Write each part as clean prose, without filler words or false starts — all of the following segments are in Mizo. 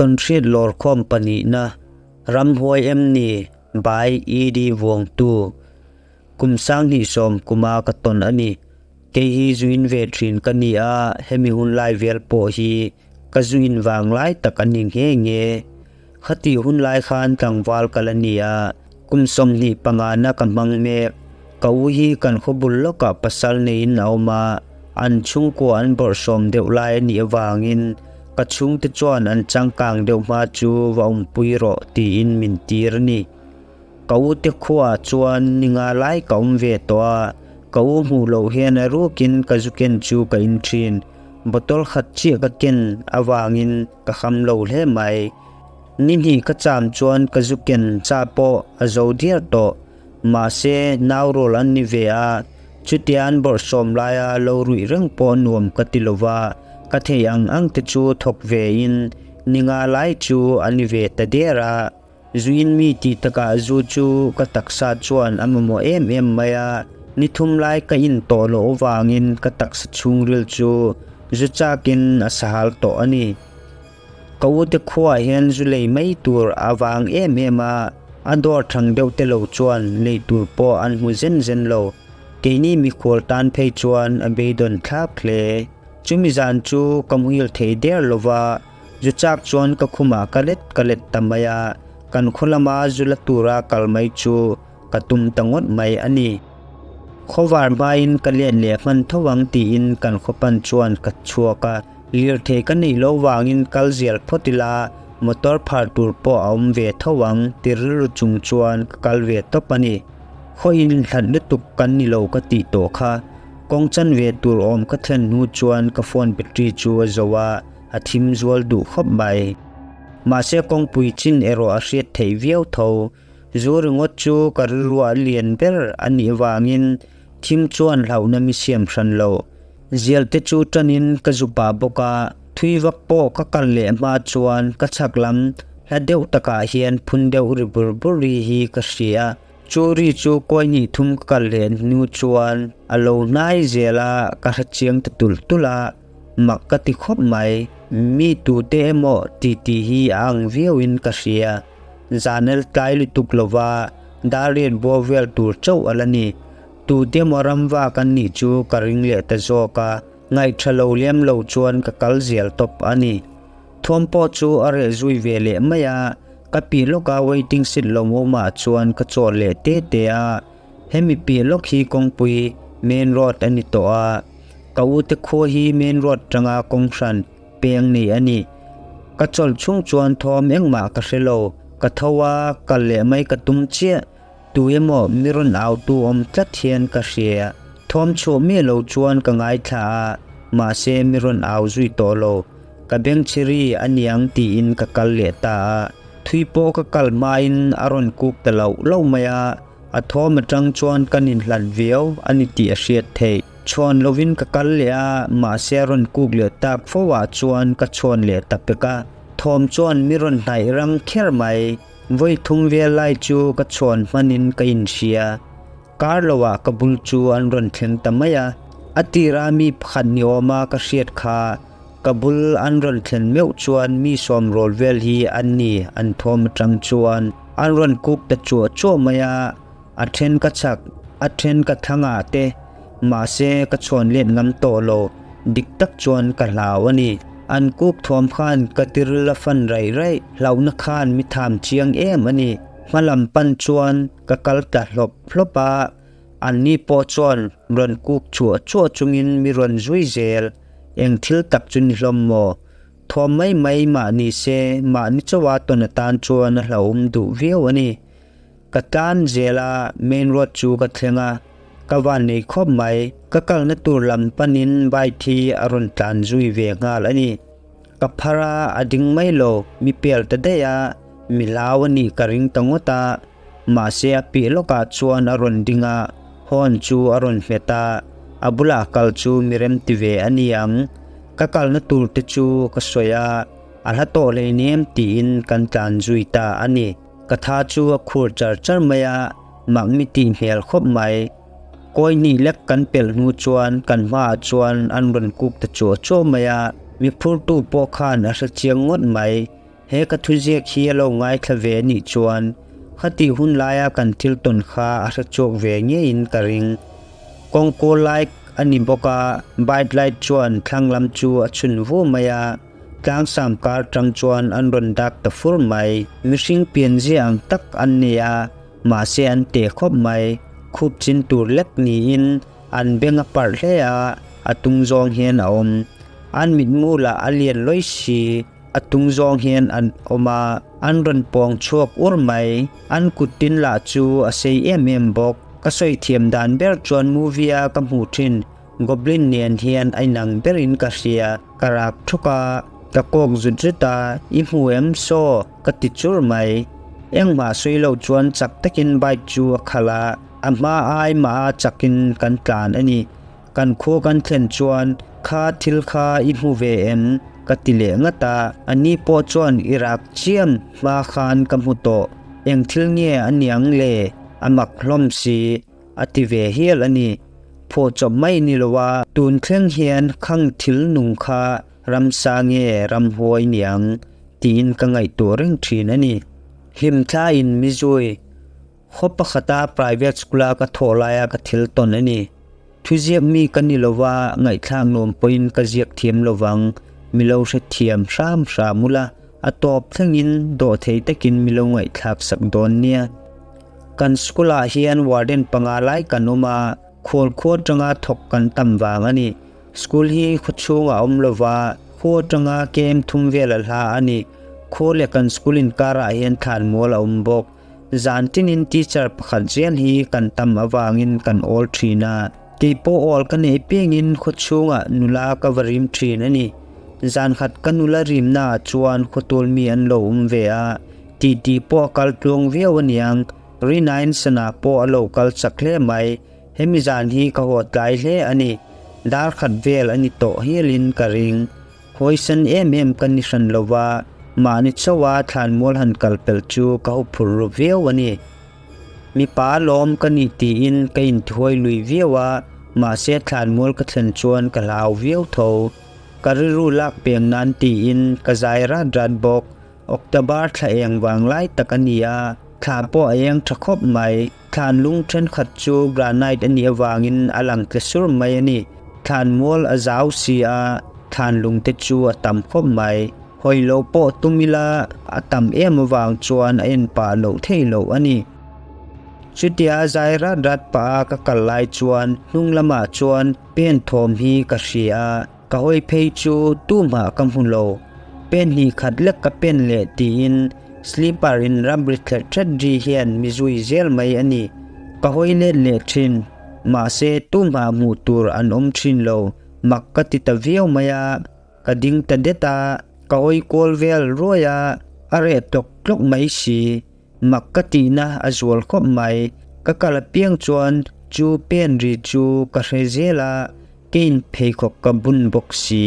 Tawnhriat lawrkhawm pahnihna, Ramhuai em ni? By ED Vuangtu. Kum 2010 kuma ka tawn a ni. Kei hi zuin ve thin ka ni a, hemi hun lai vel pawh hi ka zuin vang lai tak a ni nghe nghe. Khatih hun lai khan tlangval ka la ni a, kum 25 na ka hmang mek. Ka u hi kan khaw bul lawkah pasal neiin a awm a, an chhungkua an bawrhsawm deuh lai a nih avangin ka chhungte chuan an changkang deuh hma chu va awmpui rawh tiin min tir a ni. Ka u te khuaah chuan ni nga lai ka awm ve tawh a, ka u hmuh loh hian a rukin ka zu ken chu ka in thin. Bottle khat chiah ka ken avangin ka kham lo hle mai. Ni hnih ka cham chuan ka zu ken cha pawh a zo diar tawh. Mahse, nau rawl an ni ve a, chutia an bawrhsawm laia lo ruih reng pawh nuam ka ti lo va, ka thei ang ang te chu thawk vein ni nga lai chu a ni ve ta der a. Zuin mi tih takah zu chu ka taksa chuan a mamawh em em mai a, ni thum lai ka in tawh loh avangin ka taksa chhungril chu zu chakin a sahal tawh a ni. Ka ute khuaah hian zu lei mai tur a vang em em a, a dawr thang deuh te lo chuan lei tur pawh an hmu zen zen lo. Keini mikhual tan phei chuan a beidawn thlak hle. Chumi zan chu ka muhil thei der lova, Zu chak chuan ka khumah ka let ka let ta mai a, kan khaw lama zu la tura kal mai chu ka tum ta ngawt mai a ni. Khawvar hmain ka let leh hman tho ang tiin kan khaw pan chuan ka chhuak a, lirthei ka neih loh vangin kal zial phawt ila motor phar tur pawh a awm ve tho ang ti rilru chung chuan ka kal ve tawp a ni. Khaw inhlat lutuk kan ni lo ka tih tawh kha, kawng chanve tur awm ka thlen hnu chuan ka phone battery chu a zo a, a thim zual duh khawp mai. Mahse kawngpui chin erawh a hriat theih viau tho. Zu ringawt chu ka rilruah lian ber a nih vangin thim chuan hlauhna mi siam hran lo. Zial te chu tanin ka zu pah bawk a, thui vak pawh ka kal leh hma chuan ka chhak lam hla deuh takah hian phun deuh ri bur bur ri hi ka hria. Chu ri chu kawi hnih thum ka kal leh hnu chuan a lo hnai zel a, ka hre chiang ta tulh tulh a. Mak ka ti khawp mai, mi tute emaw ti tih hi a ang viauin ka hria. Zanel tlai lutuk lova Darian bua vel tur chauh a la ni. Tute emaw ramva kan nih chu ka ring leh ta zawk a, ngaihṭha lo lem lo chuan ka kal zial tawp a ni. Thuam pawh chu a reh zui ve leh mai a, ka piah lawka waiting seat lawmawmah chuan ka chawl leh te te a. Hemi piah lawk hi kawngpui main road a ni tawh a, ka ute khua hi main road tanga kawng hran peng nei a ni. Ka chawlh chhung chuan thawm engmah ka hre lo, ka tho a, kal leh mai ka tum chiah. Tu emaw mi rawn au tu awm tlat hian ka hria. Thawm chhuah miah lo chuan ka ngaithla a, mahse mi rawn au zui tawh lo. Ka bengchhiri a niang tiin ka kal leh ta a. Thui pawh ka kal hmain a rawn kuk ta loh loh mai a, a thawm atang chuan kan inhlat viau a ni tih a hriat theih. Chhawn lovin ka kal leh a, mahse a rawn kuk leh tak fo ah chuan ka chhawn leh ta pek a. Thawm chuan mi rawn hnaih rang kher mai. Vawi thum vel lai chu ka chhawn hmanin ka inhria. Kar loah ka bul chu an rawn thleng ta mai a, a tira mi pakhat ni awma ka hriat kha Ka bul an rawn thlen meuh chuan mi sawm rawl vel hi an ni an thawm atang chuan an rawn kuk ta chuah chuah mai a, a then ka chak, a then ka thlang ah te, mahse ka chhawn let ngam tawh lo, dik tak chuan ka hlau a ni. An kuk thawm khan ka tiril a fan raih raih, hlauhna khan mi tham chiang em a ni. Hmalam pan chuan ka kal ta hlawp hlawp a, Anni pawh chuan rawn kuk chhuah chhuah chungin mi rawn zui zel. Eng thil tak chu ni hlawm maw? Thawm mai mai mah ni se, mahni chauha tawn atan chuan a hlauhawm duh viau a ni. Ka tlan zel a, main road chu ka thleng a, ka van nei khawp mai. Ka kalna tur lam panin bike hi a rawn tlan zui ve nghal a ni. Ka phar a, a ding mai lo, mi pel ta daih a, mi hlau a nih ka ring ta ngawt a. Mahse a piah lawkah chuan a rawn ding a, horn chu a rawn hmet a, a bulah kal chu mi rem ti ve a ni ang. Ka kalna tur te chu ka sawi a, a hla tawh hleinem tiin kan tlan zui ta a ni. Ka tha chu a khur char char mai a, mak mi tih hmel khawp mai. Kawi hnih lek kan pelh hnu chuan kan hmaah chuan an rawn kuk ta chuah chuah mai a, mi phurtu pawh khan a hre chiang ngawt mai. He ka thuziak hi a lo ngaithla ve a nih chuan khatih hun laia kan thil tawn kha a hre chhuak ve ngeiin ka ring. Kawng kawl lai a ni bawk a, bike light chuan thlang lam chu a chhun vu mai a, tlangsam kar tang chuan an rawn dak ta fur mai. Mihring pianzia ang tak an ni a, mahse an teh khawp mai. Khup chin tur lek niin an beng a parh hle a, a tung zawng hian a awm. An mitmu lah a lian lawi si. A tung zawng hian an awm a, an rawn pawng chhuak ur mai. An kut tin lah chu a sei em em bawk. Ka sawi thiam dan ber chuan movie a ka hmuh thin Goblin nen hian a inang berin ka hria. Ka rak thuk a, ka kawk zut zut a, I hmu em saw? ka ti chur mai. Engmah sawi lo chuan chak takin bike chu a khalh a, a hma ai mah a chakin kan tlan a ni. Kan khua kan thlen chuan kha thil kha i hmu ve em? ka ti leh ngat a, a ni pawh chuan i rak chiam hma khan ka hmu tawh, eng thil nge a niang le? A mak hlawm si, a ti ve hial a ni. Phawh chawp mai ni lo a, tun thleng hian khang thil nung kha ramsa nge ramhuai niang tiin ka ngaihtuah reng thin a ni. Hlimthla in Mizui Khaw pakhata private school-a ka thawh laia ka thil tawn a ni. Thuziak mi ka ni lova, ngaihthlak nuam pawhin ka ziak thiam lovang, mi lo hre thiam hram hram ula, a tawp thlengin dawhthei takin mi lo ngaihthlak sak dawn nia. Kan school-ah hian warden panga lai kan awm a, khual khua atanga thawk kan tam vang a ni. School hi khaw chhungah a awm lova, khua atanga kem thum vel a hla a ni. Khua leh kan school inkarah hian thlanmual a awm bawk. Zan tinin teacher pakhat zel hi kan tam avangin kan awl thin a, kei pawh awl ka neih piangin khaw chhungah nula ka va rim thin a ni. Zan khat ka nula rimnaah chuan khawtul mi an lo awm ve a, titi pawh a kal tluang viau aniang, Rinain sana pawh a lo kal chak hle mai, hemi zan hi ka haw tlai hle a ni, dar khat vel a ni tawh hialin ka ring. Hawisan em em ka ni hran lo va, mahni chauha thlanmual han kal pelh chu ka hu phur ru viau a ni. Mipa lawm ka nih tiin ka inthuai lui viau a, mahse thlanmual ka thlen chuan ka hlau viau tho. Ka rilru lak peng nan tiin ka zai rat rat bawk. October thla eng vang lai tak a ni a, thla pawh a eng tha khawp mai. Thlan lung thenkhat chu granite a nih avangin a lang tle sur mai a ni. Thlan mual a zau si a, thlan lung te chu a tam khawp mai. Hawi lo pawh tum ila a tam em avang chuan a en pah loh thei loh a ni. Chutia zai rat rat pah a ka kal lai chuan hnung lamah chuan pen thawm hi ka hria a, Ka hawi phei chu tumah ka hmu lo. Pen hnih khat lek ka pen leh tiin slipper in ramri thlet thlet ri hian mi zui zel mai a ni. Ka hawi let leh thin. Mahse tumah hmuh tur an awm thin lo. Mak ka ti ta viau mai a. Ka ding ta det a, ka hawi kual vel ruai a, a reh tlawk tlawk mai si. Mak ka tihna a zual khawp mai. Ka kal apiang chuan chu pen ri chu ka hre zel a. Kein pheikhawk ka bun bawk si,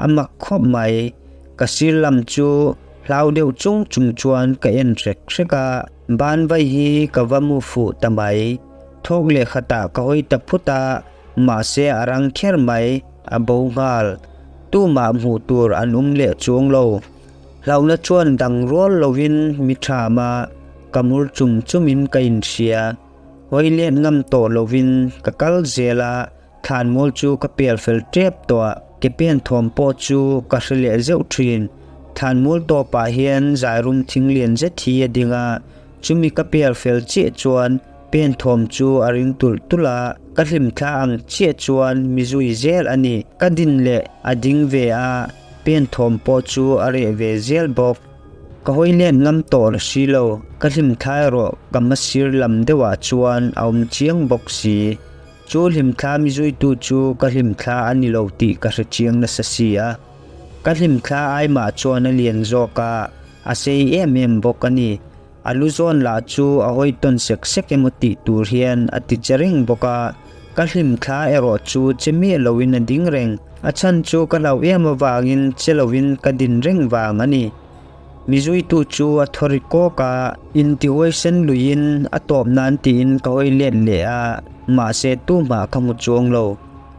a mak khawp mai. Ka sir lam chu hlau deuh chung chung chuan ka en hrek hrek a, ban vai hi ka va mu fuh ta mai. Thawk leh khatah ka hawi ta phut a, mahse a rang kher mai, a bo nghal. Tumah hmuh tur an awm leh chuang lo. Hlauhna chuan dang rual lovin mi ṭham a, ka mur chum chumin ka inhria. Hawi let ngam tawh lovin ka kal zel a, Thlanmual chu ka pel fel tep tawh a, ke pen thawm pawh chu ka hre leh zeuh thin. Thlanmual tawpah hian zairum thing lian zet hi a ding a, chumi ka pel fel chiah chuan pen thawm chu a ring tulh tulh a, ka hlim thla ang chiah chuan mi zui zel a ni. Ka din leh a ding ve a, pen thawm pawh chu a reh ve zel bawk. Ka hawi let ngam tawh la si lo, ka hlim thla erawh ka hmasir lam deuhah chuan a awm chiang bawk si. Chu hlimthla mi zuitu chu ka hlimthla a ni lo tih ka hre chiang nasa si a. Ka hlimthla ai mah chuan a lian zawk a, a sei em em bawk a ni. A lu zawn lah chu a hawi tawn sek sek emaw tih tur hian a ti che reng bawk a. Ka hlimthla erawh chu che miah loin a ding reng. A chhan chu ka hlauh em avangin che loin ka din reng vang a ni. Mi zuitu chu a thaw ri kawk a, intihuaisen luiin a tawp nan tiin ka hawi let leh a, mahse tumah ka hmu chuang lo.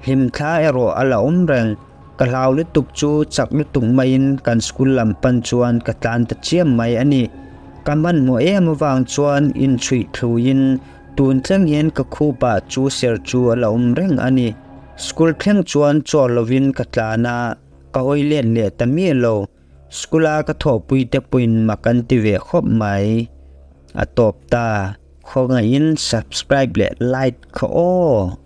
Hlimthla erawh a la awm reng. Ka hlau lutuk chu chak lutuk maiin kan school lam pan chuan ka tlan ta chiam mai a ni. Ka hmanhmawh em avang chuan inchhuih thluin tun thleng hian ka khupah chu ser chu a la awm reng a ni. School thleng chuan chawl lovin ka tlan a, ka hawi let leh ta miah lo. School a ka thawhpui te pawhin mak an ti ve khawp mai. A tawp ta. Khawngaihin subscribe leh like kha aw.